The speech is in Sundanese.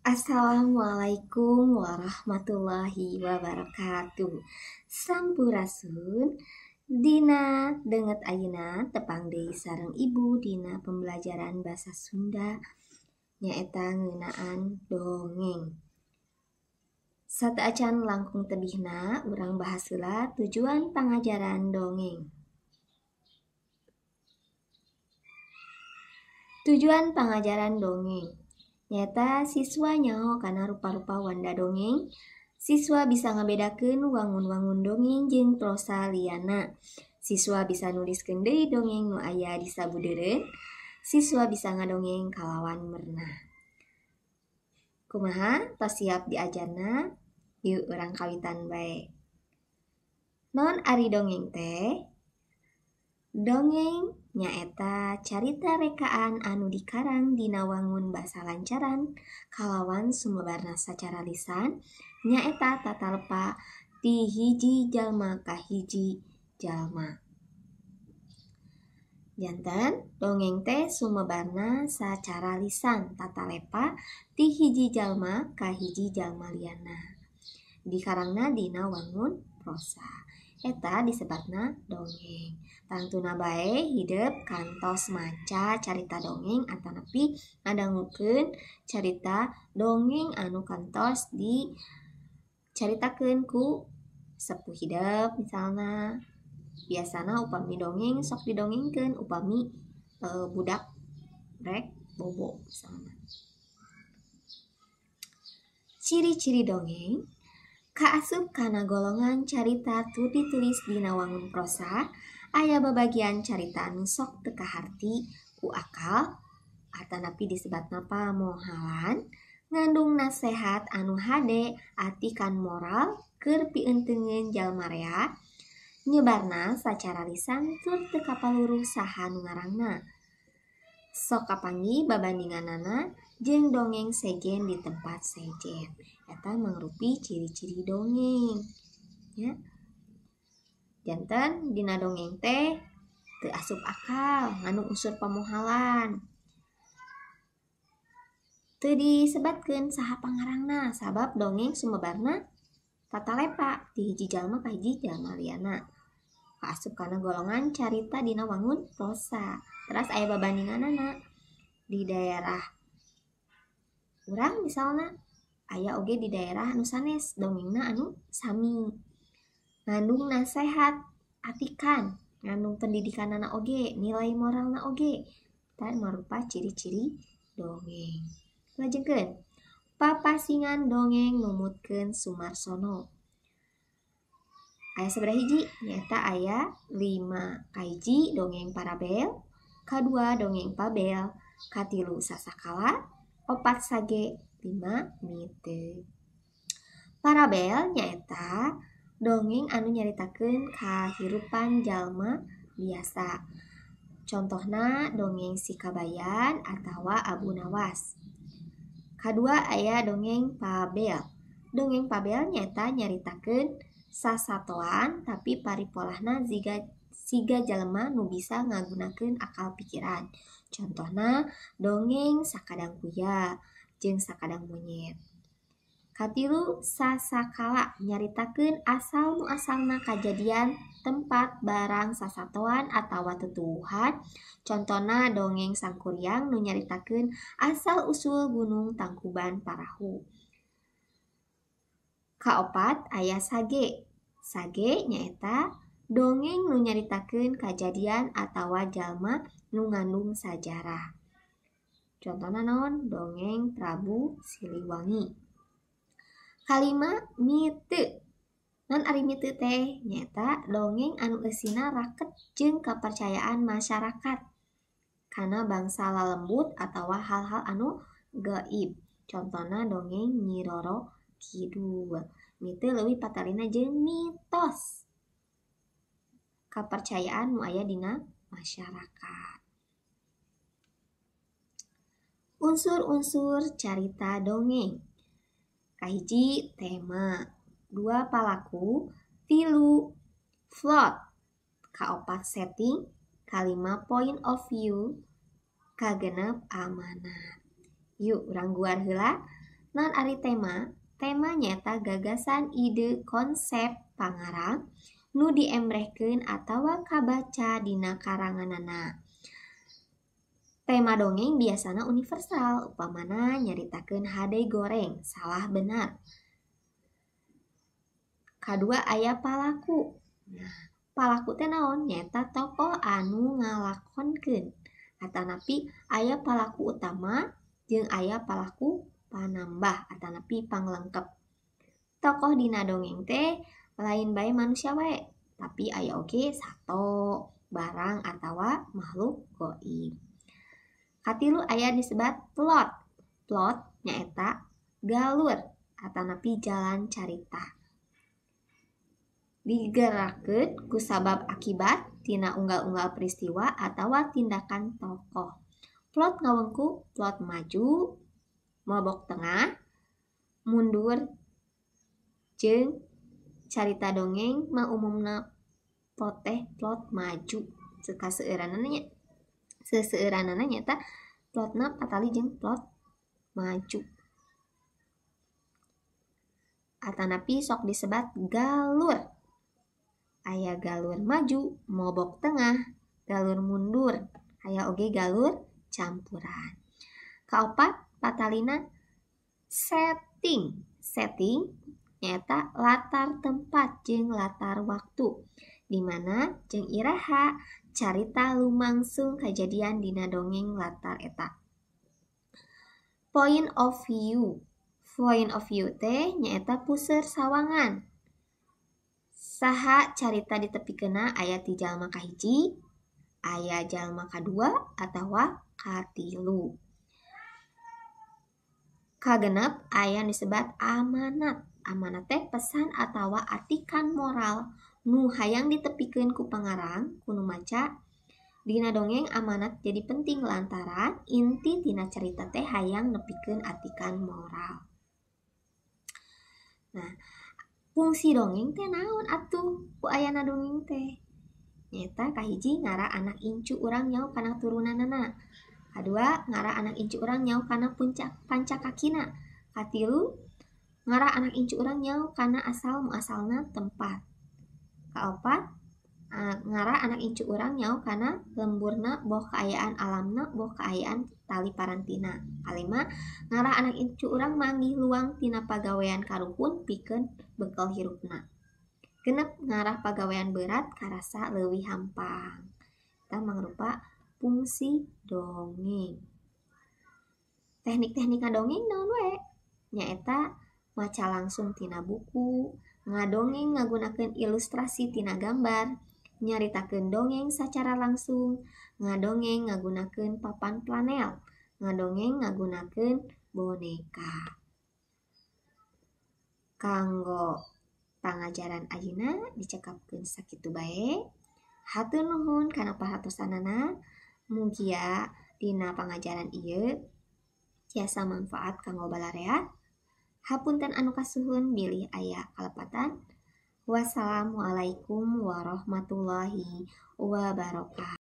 Assalamualaikum warahmatullahi wabarakatuh. Sampurasun. Dina denget ayeuna tepang deui sareng Ibu dina pembelajaran bahasa Sunda nyaeta ngeunaan dongeng. Sateuacan langkung tebihna urang bahas heula tujuan pangajaran dongeng. Tujuan pangajaran dongeng nyaeta siswa nyaho kana rupa-rupa wanda dongeng. Siswa bisa ngabedakeun wangun-wangun dongeng jeung prosa liana. Siswa bisa nuliskeun deui dongeng nu aya di sabudeureun. Siswa bisa ngadongeng kalawan merenah. Kumaha tos siap diajarna? Yuk urang kawitan bae. Naon ari dongeng teh? Dongeng nyaeta carita rekaan anu dikarang dina wangun basa lancaran kalawan sumebarna sacara lisan nyaeta tatalepa ti hiji jalma ka hiji jalma. Janten dongeng teh sumebarna sacara lisan tatalepa ti hiji jalma ka hiji jalma liana. Dikarangna dina wangun prosa. Eta disebatna dongeng. Tangtuna bae hidep kantos maca carita dongeng atanapi ngadangukeun carita dongeng anu kantos dicaritakeun ku sepuh hidep misalna. Biasana upami dongeng sok didongengkeun upami budak rek bobo misalna. Ciri-ciri dongeng kaasup kana golongan carita tur ditulis dina wangun prosa, aya babagian carita anu sok teu kaharti ku akal atanapi disebatna pamohalan, ngandung nasehat anu hade atikan moral keur pientengeun jalma rea, nyebarna sacara lisan tur teu kapaluruh saha nu ngarangna. Sok kapanggih babandinganana jeung dongeng sejen di tempat sejen. Eta mangrupi ciri-ciri dongeng. Ya. Janten dina dongeng teh teu asup akal, ngandung unsur pamohalan. Teu disebatkeun saha pangarangna sabab dongeng sumebarna tatalepa ti hiji jalma ka hiji jalma liana. Kaasup kana golongan carita dina wangun prosa. Teras aya babandinganana di daerah urang misalna aya oge di daerah anu sanes dongengna anu sami. Ngandung nasehat atikan, ngandung pendidikanana oge, nilai moralna oge. Eta marupa ciri-ciri dongeng. Lajengkeun papasingan dongeng numutkeun Sumarsono. Aya sabaraha hiji? Nyaeta aya 5. Kahiji dongeng parabel, kadua dongeng pabel, katilu sasakala, opat sage, 5 mite. Parabel nyaeta dongeng anu nyaritakeun kahirupan jalma biasa. Contohna dongeng Si Kabayan atawa Abu Nawas. Kadua aya dongeng pabel. Dongeng pabel nyaeta nyaritakeun sasatoan tapi paripolahna siga jalma nu bisa ngagunakeun akal pikiran. Contohna dongeng Sakadang Kuya jeung Sakadang Monyet. Katilu sasakala nyaritakeun asal muasalna kajadian, tempat, barang, sasatoan atawa tutuwuhan. Contona dongeng Sangkuriang nu nyaritakeun asal usul Gunung Tangkuban Parahu. Kaopat aya sage. Sage nyaeta dongeng nu nyaritakeun kajadian atawa jalma nu ngandung sajarah. Contona naon? Dongeng Prabu Siliwangi. Kalima mite. Non ari mite teh nyaeta dongeng anu eusina raket jeung kapercayaan masyarakat kana bangsa lalembut atawa hal-hal anu gaib. Contona dongeng Nyi Roro Kidul. Mite leuwih patalina jeung mitos kapercayaan nu aya dina masyarakat. Unsur-unsur carita dongeng. Kahiji tema, 2 palaku, 3 plot, kaopat setting, 5 point of view, 6 amanat. Yuk urang guar heula. Naon ari tema? Tema nyaeta gagasan, ide, konsep pangarang nu diembrehkeun atawa kabaca dina karanganana. Tema dongeng biasana universal, upamana nyaritakeun hade goreng, salah benar. Kadua aya palaku. Nah, palaku teh naon? Nyaeta tokoh anu ngalakonkeun. Atanapi aya palaku utama jeung aya palaku panambah atanapi panglengkep. Tokoh dina dongeng teh lain bae manusia wae, tapi aya oge sato, barang atawa makhluk goib. Katilu aya disebat plot. Plot nyaeta galur atanapi jalan carita. Digerakkeun ku sabab akibat tina unggal-unggal peristiwa atawa tindakan tokoh. Plot ngawengku plot maju, mabok tengah, mundur, jeung carita dongeng mah umumna plot teh plot maju. Kaseueuranana nya. Seseueuranana nyaeta plotna patali jeung plot maju. Atanapi sok disebat galur. Aya galur maju, mobok tengah, galur mundur, aya oge galur campuran. Kaopat patalina setting. Setting nyaeta latar tempat jeung latar waktu, di mana jeung iraha carita lumangsung kajadian dina dongeng latar eta. Point of view. Point of view teh nyaeta puseur sawangan. Saha carita ditepikeunna aya ti jalma kahiji, aya jalma kadua atawa katilu. Kagenep aya nu disebat amanat. Amanat teh pesan atawa atikan moral nu hayang ditepikeun ku pangarang ku nu maca. Dina dongeng amanat jadi penting lantaran inti tina carita teh hayang nepikeun atikan moral. Nah, fungsi dongeng teh naon atuh ku ayana dongeng teh? Nyaeta kahiji ngara anak incu urang nyaho kana turunanana. Kadua ngara anak incu urang nyaho kana puncak pancakakina. Katilu ngara anak incu urang nyaho kana asal muasalna tempat. Kaopat ngara anak incu urang nyaho kana lemburna boh kaayaan alamna boh kaayaan tali parantina. Kalima ngara anak incu urang manggih luang tina pagawean karuhun pikeun bekel hirupna. Genep ngarah pagawean berat karasa leuwih hampang. Eta mangrupa fungsi dongeng. Teknik-teknik ngadongeng naon wae? Nyaeta maca langsung tina buku, ngadongeng ngagunakeun ilustrasi tina gambar, nyaritakeun dongeng sacara langsung, ngadongeng ngagunakeun papan planel, ngadongeng ngagunakeun boneka. Kanggo pangajaran ayeuna dicekapkeun sakitu bae. Hatur nuhun kana perhatosanana. Mugia dina pangajaran ieu tiasa manfaat kanggo balarea. Hapunten anu kasuhun bilih aya kalepatan. Wassalamualaikum warahmatullahi wabarakatuh.